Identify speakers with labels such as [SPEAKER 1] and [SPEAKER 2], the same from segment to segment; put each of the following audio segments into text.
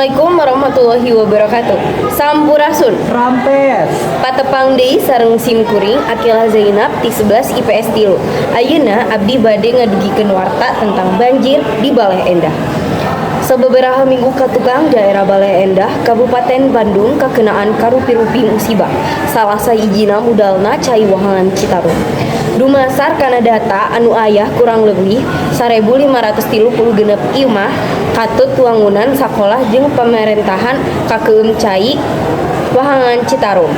[SPEAKER 1] Assalamualaikum warahmatullahi wabarakatuh. Sampurasun.
[SPEAKER 2] Rampes.
[SPEAKER 1] Patepang deui sareng sim kuring Akila Zainab ti 11 IPS 3. Ayeuna abdi bade ngadugikeun warta tentang banjir di Baleendah. Sababaraha minggu katukang, daerah Baleendah, Kabupaten Bandung, kakenaan karupi-rupi musibah. Salah sahijina mudalna cai wahangan Citarum. Dumasar kana data anu aya, kurang leuwih 1536 imah katut wangunan sakolah jeung pamarentahan kakeueum cai wahangan Citarum.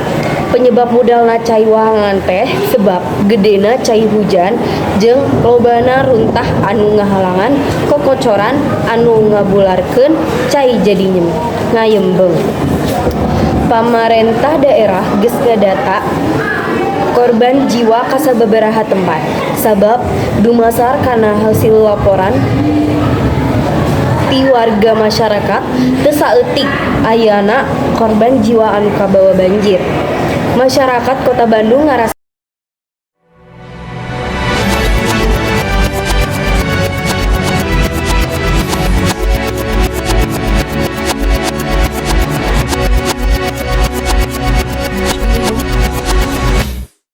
[SPEAKER 1] Penyebab mudalna cai wahangan teh sebab gedena cai hujan jeung lobana runtah anu ngahalangan kokocoran anu ngabularkeun cai jadi ngayembeng. Pamarentah daerah geus ngadata korban jiwa ka sababaraha tempat, sabab dumasar kana hasil laporan ti warga masyarakat teu saeutik ayana korban jiwa anu kabawa banjir. Masyarakat Kota Bandung ngarasa